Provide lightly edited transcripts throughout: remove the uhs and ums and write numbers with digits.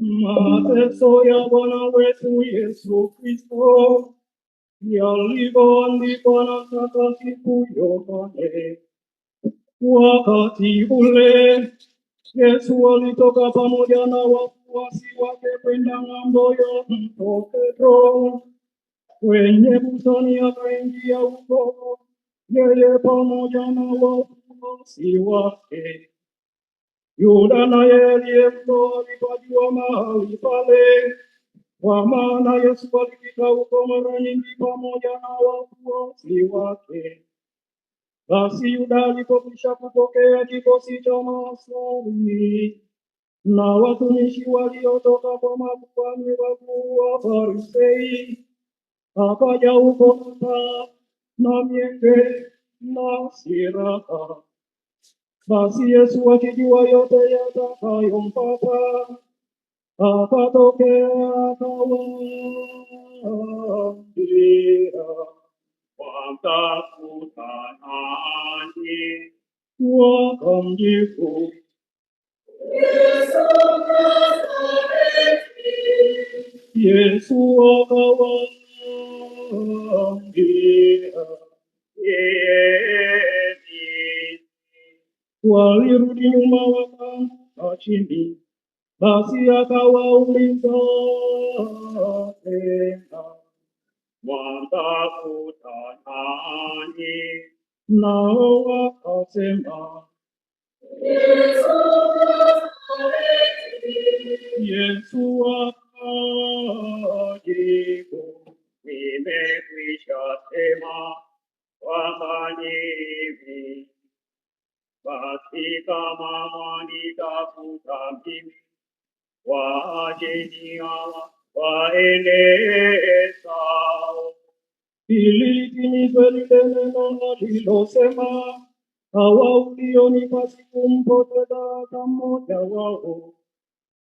Mateso ya Bwana wetu Yesu Kristo yalivyoandikwa na Mtakatifu Yohane. Wakati ule Yesu alitoka pamoja na wafuasi wake kwenda ng'ambo ya mto Petro kwenye bustani, akaingia huko yeye pamoja na wafuasi wake. Yuda naye aliyemtoa alipajua mahali pale, kwa maana Yesu alifika huko mara nyingi pamoja na wafuasi wake. Basi Yuda alipokwisha kupokea kikosi cha maaskari na watumishi waliotoka kwa makuhani wakuu wa Farisei, akaja huko na mienge na silaha. Basi Yesu akijua yote yatakayompata, akatokea akawaambia, Wamtafuta nani? Wakamjibu, Yesu akawaambia, Yeye ni walirudi nyuma wakaanguka chini. Basi akawauliza tena, Wamtafuta nani? Nao wakasema, Yesu akajibu, Nimekwisha sema kwamba ni mimi. Basi kama mwanitafuta mimi, waacheni hawa waende zao. Ili litimizwe lile neno alilosema, hawa ulionipa sikumpoteza hata mmoja wao.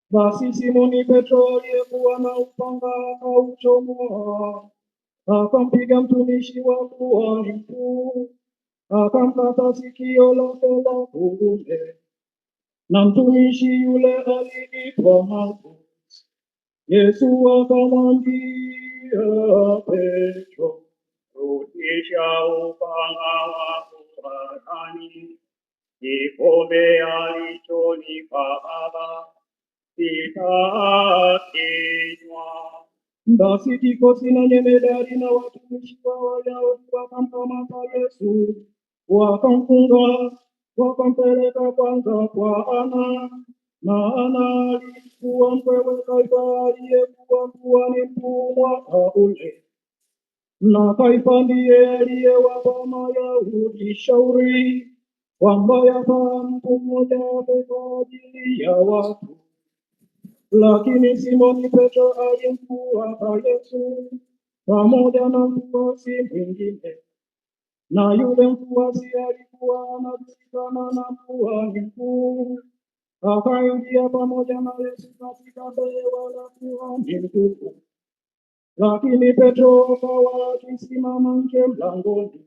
Basi Simoni Petro aliyekuwa na upanga akauchomoa, akampiga mtumishi wa kuhani mkuu, akamkata sikio lake la kuume. Na mtumishi yule aliitwa Malko. Yesu akamwambia Petro, Rudisha upanga wako harani, kikombe alichonipa Baba sitakinywa. Basi kikosi na jemedari na watumishi wa Wayahudi wakamkamata Yesu, wakamfunga, wakampeleka kwanza kwa Ana. Na Ana alikuwa mkwewe Kaifa aliyekuwa kuhani mkuu mwaka ule. Na Kaifa ndiye aliyewapa Mayahudi shauri kwamba yafaa mtu mmoja afe kwa ajili ya watu. Lakini Simoni Petro alimfuata Yesu pamoja na mfuasi mwingine, na yule mfuasi alikuwa anajulikana na kuhani mkuu, akaingia pamoja na Yesu katika behewa la kuhani mkuu. Lakini Petro akawa akisimama nje mlangoni.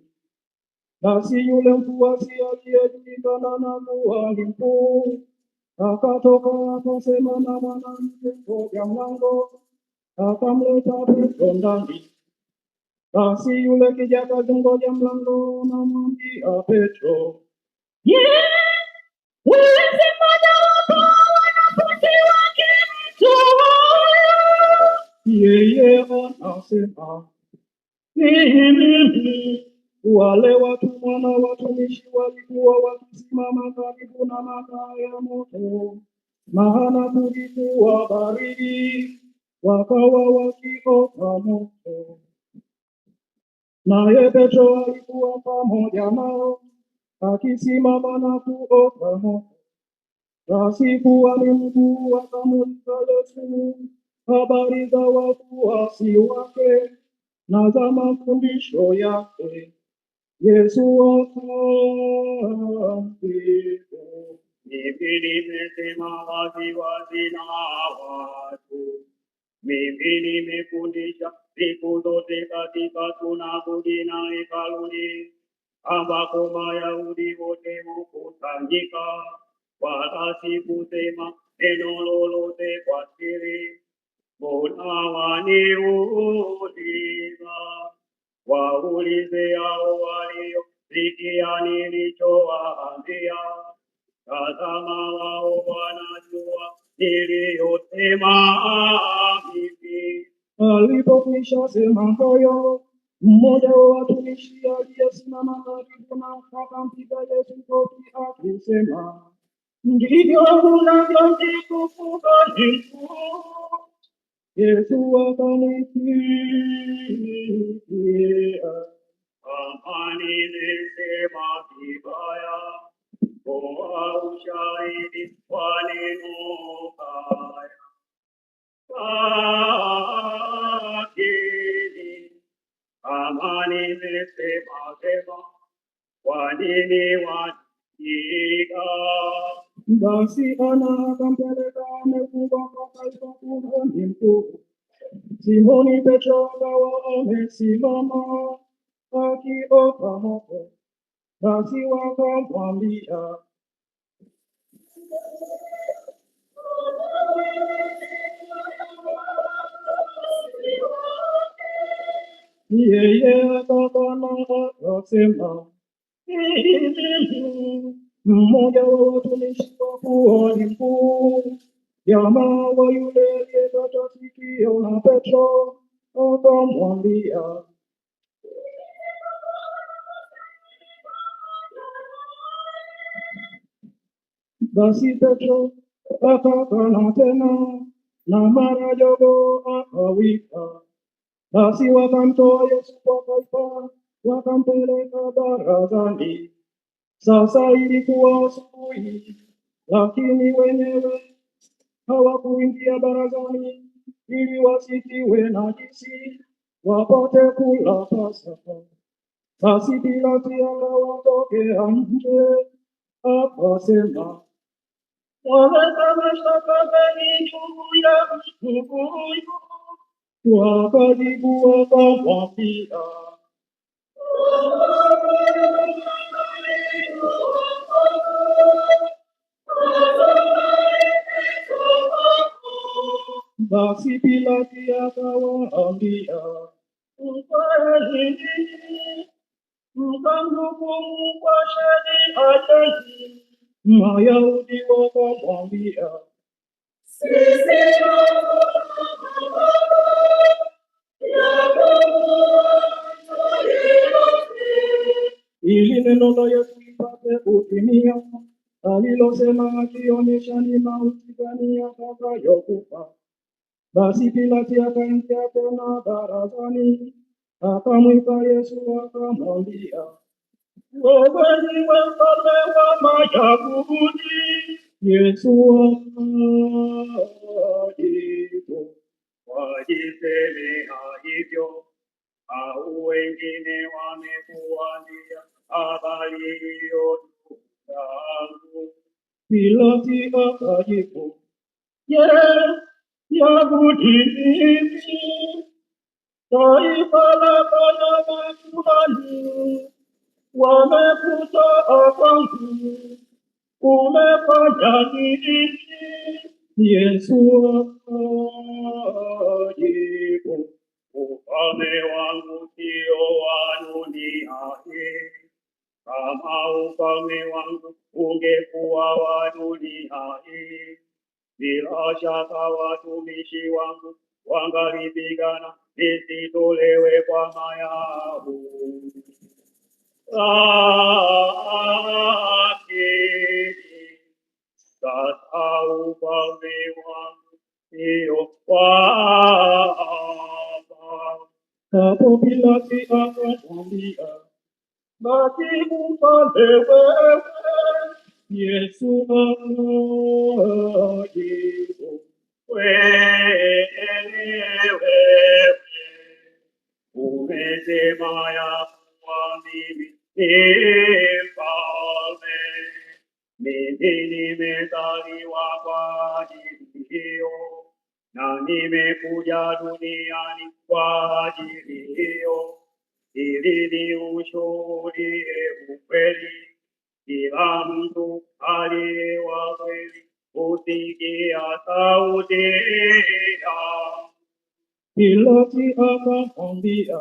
Basi yule mfuasi aliyejulikana na kuhani mkuu akatoka akasema na mwanamke mmoja mlango, akamleta Petro ndani. Basi yule kijakazi mgoja mlango anamwambia Petro, Je, wewe si mmojawapo wa wanafunzi wake mtu huyu? Yeye anasema, si mimi. Wale watumwa na watumishi walikuwa wakisimama karibu na makaa ya moto, maana kulikuwa baridi, wakawa wakiota moto. Naye Petro alikuwa pamoja nao, akisimama na kuota moto. Basi kuhani mkuu akamuuliza Yesu habari za wafuasi wake na za mafundisho yake. Yesu akamjibu, Mimi nimesema waziwazi na watu, mimi nimefundisha siku zote katika sunagogi na hekaluni, ambako Mayahudi wote hukusanyika, wala sikusema neno lolote kwa siri. Mbona waniuliza? Waulize hao waliosikia nilichowaambia. Tazama, wao wanajua niliyosema mimi. Alipokwisha sema hayo, mmoja wa watumishi aliyesimama karibu na akampiga Yesu kofi akisema, ndivyo unavyomsifu kuhani mkuu. Yesu akamwitikia, Kama nimesema vibaya, toa ushahidi kwa neno baya. Lakini kama nimesema vema, kwa nini wanipiga? Basi Ana akampeleka amefungwa kwa Kaifa kuhani mkuu. Simoni Petro akawa amesimama akiota moto. Basi wakamwambia, yeye akakana akasema, mimi mmoja wa watumishi wa kuhani mkuu, jamaa wa yule aliyekata sikio la Petro, akamwambia, basi Petro akakana tena, na mara jogoo akawika. Basi wakamtoa Yesu kwa Kaifa, wakampeleka barazani. Sasa ilikuwa asubuhi, lakini wenyewe hawakuingia barazani ili wasitiwe najisi, wapate kula Pasaka. Basi Pilato akawatokea nje, akasema, Waweka mashtaka gani juu ya mtu huyu? Wakajibu wakamwambia, basi Pilato akawaambia, Kweli ninyi mkamhukumu kwa sheria yenu. Mayahudi wakamwambia, ili neno la Yesu lipate kutimia alilosema, akionyesha ni mauti gani atakayokufa. Basi Pilato akaingia tena barazani, akamwita Yesu akamwambia, Wewe ndiwe mfalme wa Mayahudi. Yesu akajibu, Wajisemea hivyo, au wengine wamekuambia habari hiyo juu yangu? Pilato akajibu, Je, Yahudi mimi? Taifa lako na makuhani wamekutoa kwangu, umefanya nini? Yesu akajibu, Ufalme wangu sio wa dunia hii. Kama ufalme wangu ungekuwa wa dunia hii, bila shaka watumishi wangu wangalipigana nisitolewe kwa Mayahudi. Lakini sasa ufalme wangu sio wa hapa. Hapo Pilato akamwambia, Basi mfalme wewe, Yesu akajibu, wewe umesema ya kuwa mimi ni mfalme. Mimi nimezaliwa kwa ajili hiyo, na nimekuja duniani kwa ajili hiyo, ili niushuhudie ukweli. Kila mtu aliye wa kweli Kusikia sauti yangu. Pilati akamwambia,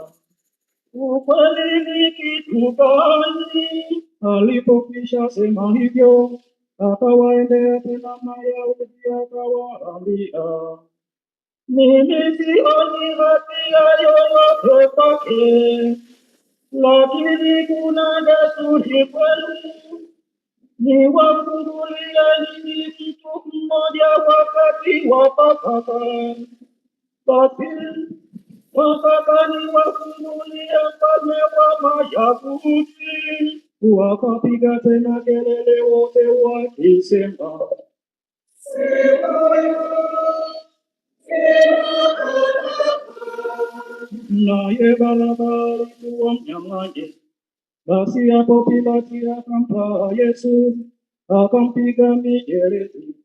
ukweli ni kitu gani? Alipokwisha sema hivyo, akawaendea tena Mayahudi akawaambia, mimi sioni hatia yoyote kwake, lakini kuna desturi kwenu niwafungulieni mtu mmoja wakati wa Pasaka. Basi Pasaka niwafungulie mfalme wa Mayahudi. Wakapiga tena kelele wote wakisema, naye Baraba alikuwa mnyang'anyi. Basi hapo Pilati akampa Yesu, akampiga mijeledi.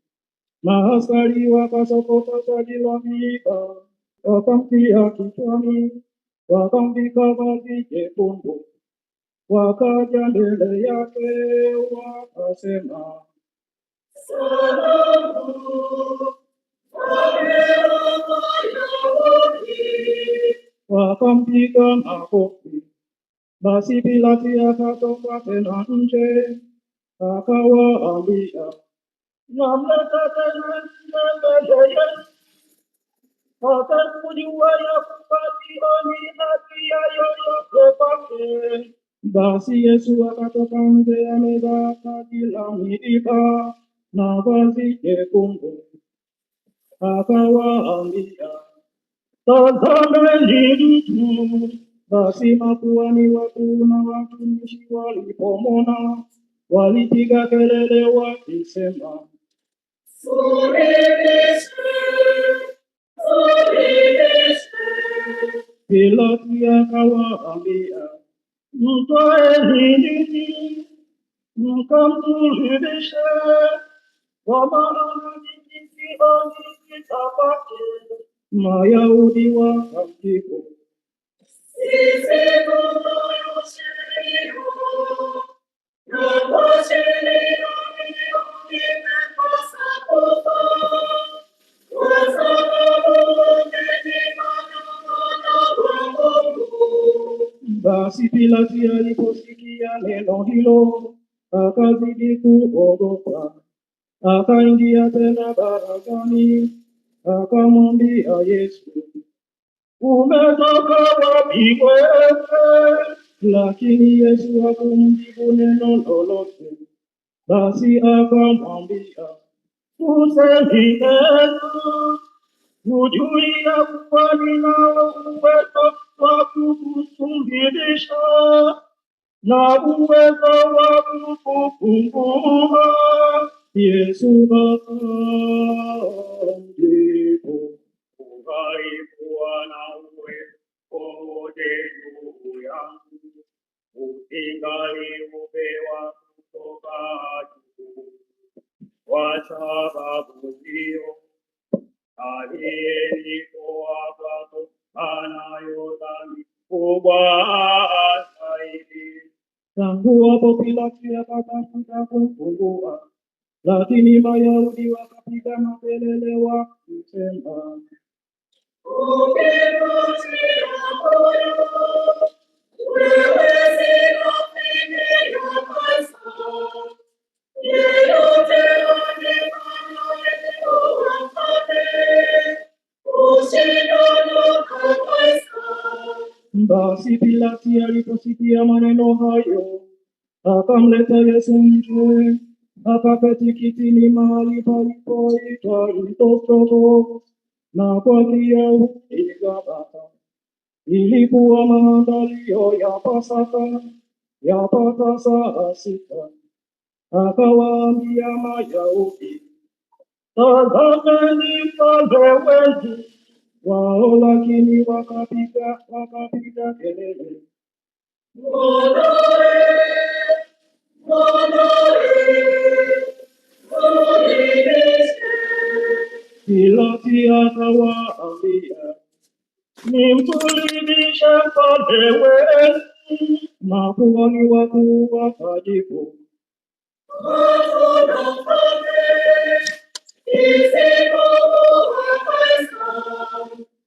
Maaskari wakasokota taji la miiba, wakamtia kichwani, wakamvika vazi jekundu, wakaja mbele yake wakasema, wakampiga makofi. Basi Pilati akatoka tena nje, akawaambia, namleta tena nje mbele yenu, hata kujua ya kuwa sioni hatia yoyote kwake. Basi Yesu akatoka nje amevaa taji la miiba na vazi jekundu, akawaambia, tazameni mtu. Basi makuhani wakuu na watumishi walipomwona, walipiga kelele wakisema, Pilati akawaambia, mtwaeni ninyi mkamsulubishe, kwa maana mimi sioni kosa kwake. Mayahudi wakamjibu, Basi Pilati aliposikia neno hilo, akazidi kuogopa. Akaingia tena barazani, akamwambia Yesu, umetoka wapi wewe? Lakini Yesu hakumjibu neno lolote. Basi akamwambia, usemi tena, hujui ya kuwa ninao uwezo wa kukusulubisha na uwezo wa kukufungua. Yesu akamjibu, Ungalikuwa na uwezo wote juu yangu, usingaliupewa kutoka juu. Kwa sababu hiyo aliyenitoa kwako anayo dhambi kubwa zaidi. Tangu hapo Pilati akatafuta kumfungua, lakini Mayahudi wakapiga makelele wakisema, Basi Pilati aliposikia maneno hayo, akamleta Yesu nje, akaketi kitini mahali palipoitwa Lithostroto, na kwa Kiyahudi Gabata. Ilikuwa maandalio ya Pasaka, yapata saa sita. Akawaambia Mayahudi, tazameni mfalme wenu. Wao lakini wakapiga kelele, Pilati akawaambia, nimsulubishe mfalme wenu. Makuhani wakuu wakajibu, Isipokuwa Kristo.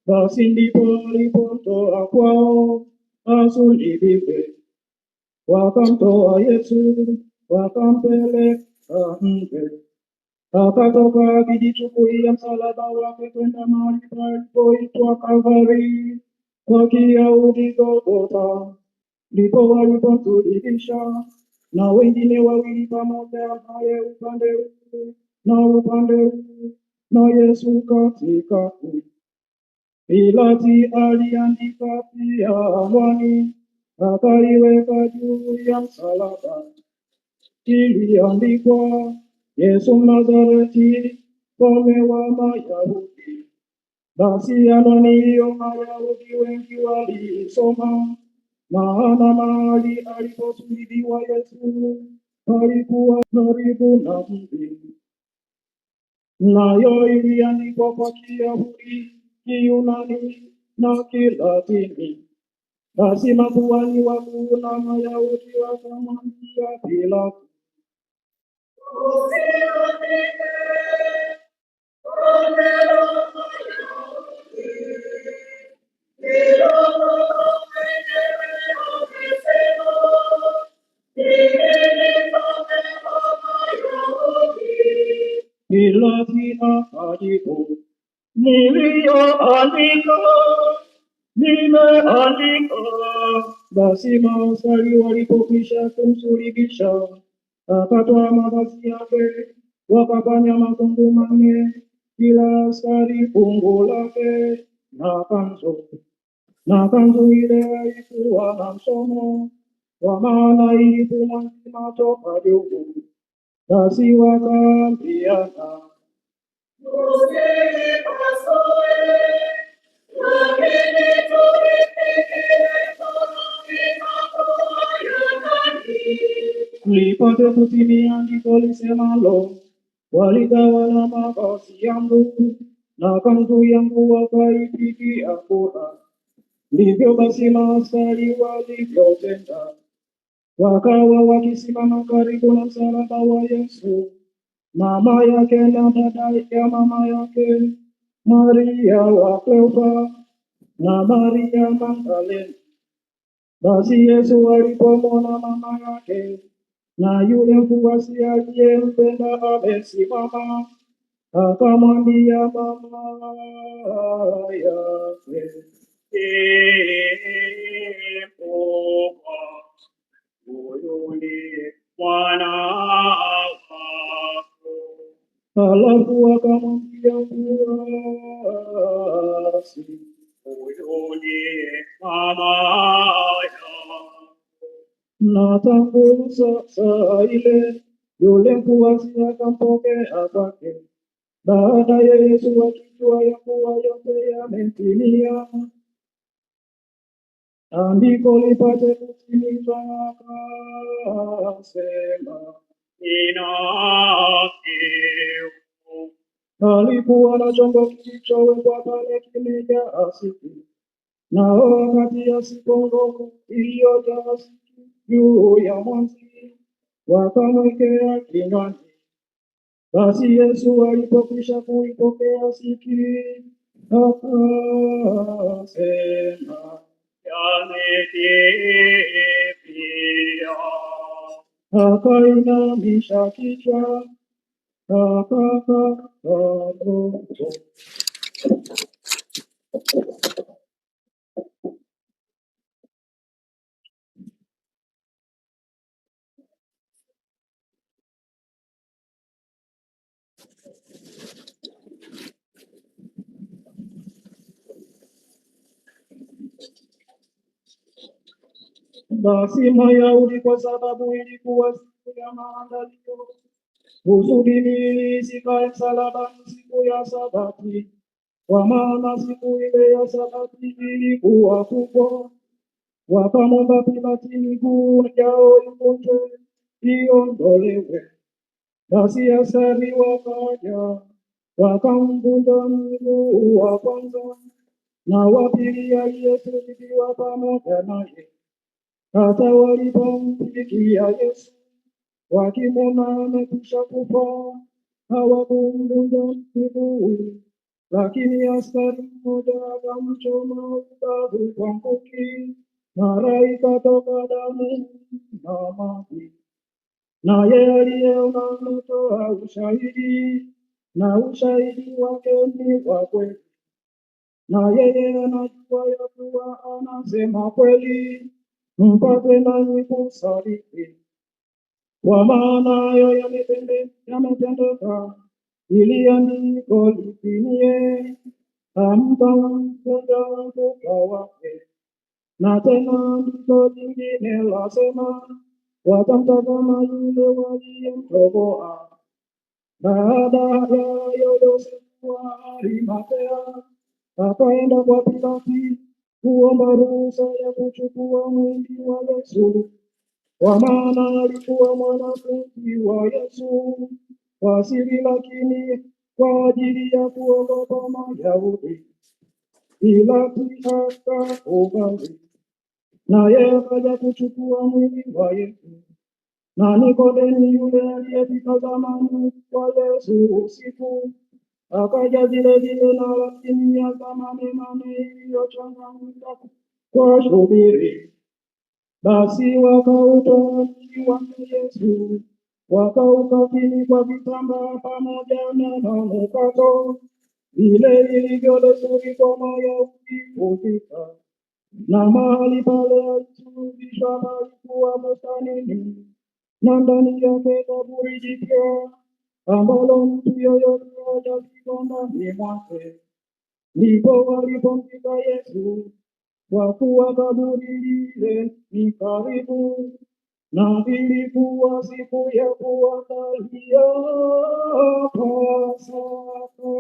Basi ndipo alipomtoa kwao asulubiwe. Wakamtoa Yesu, wakampeleka nje. Akatoka akijichukulia msalaba wake kwenda mahali palipoitwa Kalvari, kwa Kiyahudi Golgotha. Ndipo walipomsulubisha na wengine wawili pamoja naye upande huu na upande huu, na Yesu katikati. Pilati aliandika pia anwani, akaiweka juu ya msalaba. Iliandikwa, Yesu Mnazareti, mfalme wa Mayahudi. Basi anwani hiyo Mayahudi wengi waliisoma, maana mahali aliposulubiwa Yesu palikuwa karibu na mji. Nayo iliandikwa kwa Kiyahudi, Kiyunani na Kilatini. Basi makuhani wakuu na Mayahudi wakamwambia Pilato, Usiandike mfalme wa Wayahudi, ila mwenyewe amesema, mimi ni mfalme wa Wayahudi. Pilati akajibu, niliyoandika nimeandika. Basi maaskari walipokwisha kumsulubisha, akatwaa mavazi yake, wakafanya mafungu manne, kila askari fungu lake na kanzu. Na kanzu ile haikuwa na mshono, kwa maana ilifumwa nzima toka juu. Basi wakaambiana, Usinipasue, lakini tuipigie kura ya nani? lipate kutimia andiko lisemalo, walitawala mavazi yangu na kanzu yangu wakaipigia kura. Ndivyo basi maaskari walivyotenda, wakawa wakisimama karibu na msalaba wa Yesu, mama yake na dada ya mama yake, Maria wa Kleofa na Maria Magdalena. Basi Yesu alipomwona mama yake na yule mfuasi aliyempenda amesimama, akamwambia mama yake, Epuka, huyu ndiye mwana wako. Halafu akamwambia mfuasi, Huyu ndiye mama yako. na tangu saa ile yule mfuasi akampokea kwake. Baadaye Yesu akijua ya kuwa yote yametimia, andiko lipate kutimizwa, akasema, Nina kiu. Alikuwa na chombo kilichowekwa pale kimejaa siki, nao wakatia sikongo iliyojaa siki juu ya mwanzi, wakamwekea kinywani. Basi Yesu alipokwisha kuipokea siki, akasema, Yametimia. Akainamisha kichwa, akakata roho. Basi Mayahudi, kwa sababu ilikuwa siku ya maandalio, kusudi miili isikae msalabani siku ya Sabati, kwa maana siku ile ya Sabati ilikuwa kubwa, wakamwomba Pilati miguu yao ivunjwe iondolewe. Basi askari wakaja wakamvunja mguu wa kwanza na wa pili aliyesulubiwa pamoja naye. Hata walipomfikia Yesu, wakimwona amekwisha kufa, Hawakumvunja miguu, lakini askari mmoja akamchoma ubavu kwa mkuki, mara ikatoka damu na maji. Naye aliyeona ametoa ushahidi, na ushahidi wake ni wa kweli, na yeye anajua ya kuwa anasema kweli, mpate nanyi kusadiki. Kwa maana hayo yametendeka, ili andiko litimie, hamtamvunja mfupa wake. Na tena andiko lingine lasema, watamtazama yule waliyemtoboa. Baada ya hayo, Yosefu wa Arimathea akaenda kwa Pilati kuomba ruhusa ya kuchukua mwili wa Yesu, kwa maana alikuwa mwanafunzi wa Yesu kwa siri, lakini kwa ajili ya kuogopa Mayahudi. Pilati akakubali, naye akaja kuchukua mwili wa Yesu. Na Nikodemu yule aliyefika zamani kwa Yesu usiku, akaja vile vile na ratili ya manemane iliyochanganyika kwa shubiri. Basi wakautoa mwili wake Yesu, wakaukafini kwa vitambaa pamoja na manukato, vile ilivyo desturi kwa Mayahudi kuvika. Na mahali pale alisulubishwa palikuwa bustanini, na ndani yake kaburi jipya ambalo mtu yeyote hajazikwa ndani mwake. Ndipo walipomzika Yesu, kwa kuwa kaburi lile ni karibu, na ilikuwa siku ya kuandalia Pasaka.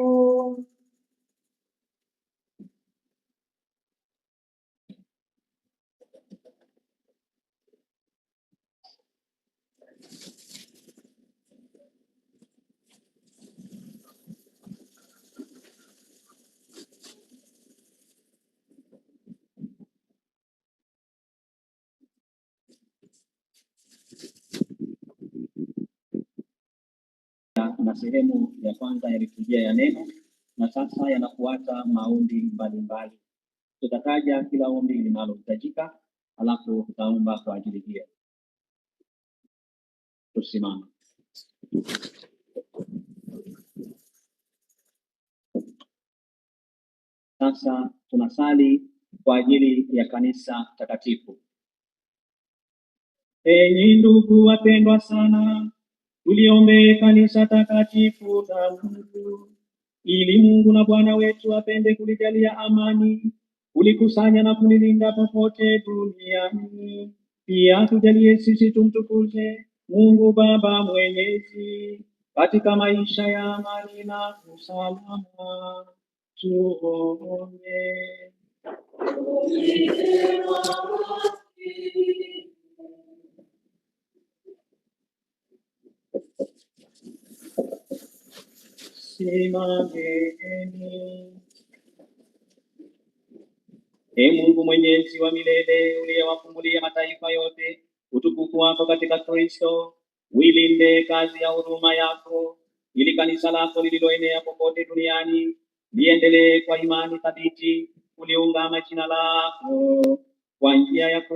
Na sehemu ya kwanza ya liturujia ya neno, na sasa yanafuata maombi mbalimbali. Tutataja kila ombi linalohitajika, alafu tutaomba kwa ajili hiyo. Tusimame. Sasa tunasali kwa ajili ya kanisa takatifu. Enyi ndugu wapendwa sana, tuliombee kanisa takatifu la Mungu, ili Mungu na Bwana wetu apende kulijalia amani, kulikusanya na kulilinda popote duniani. Pia tujalie sisi tumtukuze Mungu Baba Mwenyezi katika maisha ya amani na usalama. Tuombe. Simameni. Ee Mungu Mwenyezi wa milele, uliyewafungulia mataifa yote utukufu wako katika Kristo, uilinde kazi ya huruma yako, ili kanisa lako lililoenea popote duniani liendelee kwa imani thabiti kuliungama jina lako kwa njia ya Kristo.